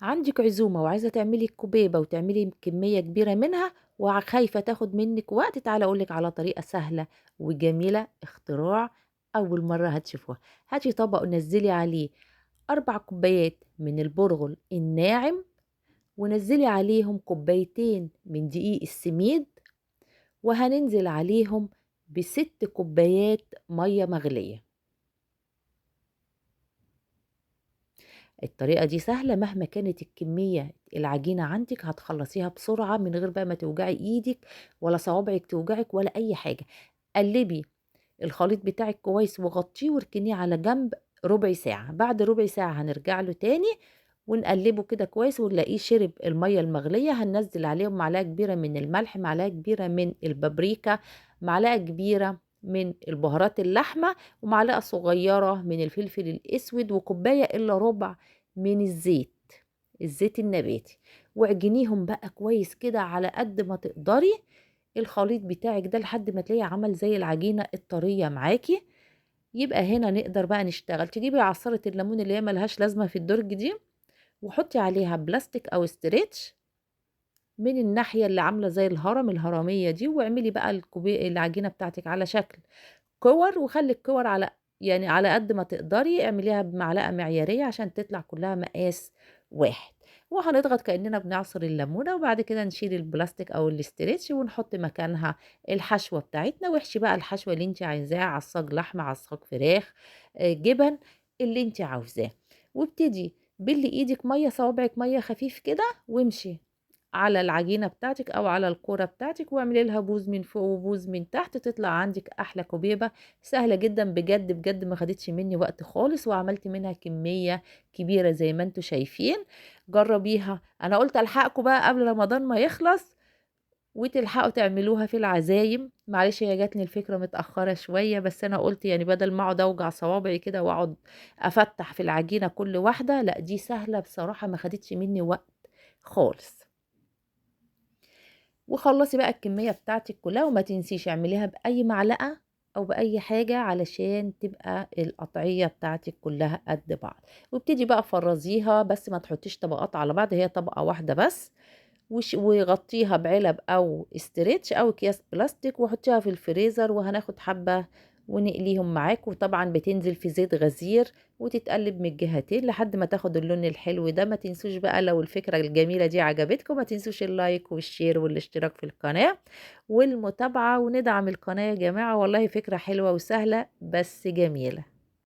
عندك عزومة وعايزة تعملي الكوبيبة وتعملي كمية كبيرة منها وخايفة تاخد منك وقت، تعالى أقولك على طريقة سهلة وجميلة، اختراع أول مرة هتشوفوها. هاتي طبق ونزلي عليه 4 كوبايات من البرغل الناعم، ونزلي عليهم كوبايتين من دقيق السميد، وهننزل عليهم ب6 كوبايات مية مغلية. الطريقة دي سهلة، مهما كانت الكمية العجينة عندك هتخلصيها بسرعة من غير بقى ما توجعي ايدك ولا صوابعك توجعك ولا اي حاجة. قلبي الخليط بتاعك كويس وغطيه واركنيه على جنب ربع ساعة. بعد ربع ساعة هنرجع له تاني ونقلبه كده كويس ونلاقيه شرب المية المغلية. هننزل عليهم معلقة كبيرة من الملح، معلقة كبيرة من البابريكا، معلقة كبيرة من البهارات اللحمة، ومعلقة صغيرة من الفلفل الأسود، وكوباية إلا ربع من الزيت النباتي. واعجنيهم بقى كويس كده على قد ما تقدري الخليط بتاعك ده لحد ما تلاقيه عمل زي العجينة الطرية معاكي. يبقى هنا نقدر بقى نشتغل. تجيبي عصارة الليمون اللي هي ملهاش لازمة في الدرج دي، وحطي عليها بلاستيك أو stretch من الناحية اللي عاملة زي الهرم، الهرمية دي، واعملي بقى العجينة بتاعتك على شكل كور، وخلي الكور على قد ما تقدري، اعمليها بمعلقة معيارية عشان تطلع كلها مقاس واحد. وهنضغط كأننا بنعصر الليمونة، وبعد كده نشيل البلاستيك أو ال stretch ونحط مكانها الحشوة بتاعتنا. واحشي بقى الحشوة اللي انت عايزاها، عصاج لحمة، عصاج فراخ، جبن، اللي انت عاوزاه. وابتدي بلي ايدك مية، صوابعك مية خفيف كده، وامشي على العجينة بتاعتك او على الكورة بتاعتك، واعملي لها بوز من فوق وبوز من تحت، تطلع عندك احلى كوبيبة. سهلة جدا بجد بجد، ما خدتش مني وقت خالص، وعملت منها كمية كبيرة زي ما انتوا شايفين. جربيها، انا قلت الحقكم بقى قبل رمضان ما يخلص وتلحقوا تعملوها في العزايم. معلش هي جاتني الفكرة متأخرة شوية، بس أنا قلت بدل ما أقعد أوجع صوابعي كده وأقعد أفتح في العجينة كل واحدة، لا دي سهلة بصراحة، ما خدتش مني وقت خالص. وخلصي بقى الكمية بتاعتك كلها، وما تنسيش اعمليها بأي معلقة أو بأي حاجة علشان تبقى القطعية بتاعتك كلها قد بعض. وابتدي بقى فرزيها، بس ما تحطيش طبقات على بعض، هي طبقة واحدة بس، وغطيها بعلب أو استرتش أو أكياس بلاستيك، وحطيها في الفريزر. وهناخد حبة ونقليهم معاك، وطبعا بتنزل في زيت غزير وتتقلب من الجهتين لحد ما تاخد اللون الحلو ده. ما تنسوش بقى لو الفكرة الجميلة دي عجبتكم، ما تنسوش ال like وال share والاشتراك في القناة والمتابعة، وندعم القناة يا جماعة. والله فكرة حلوة وسهلة بس جميلة.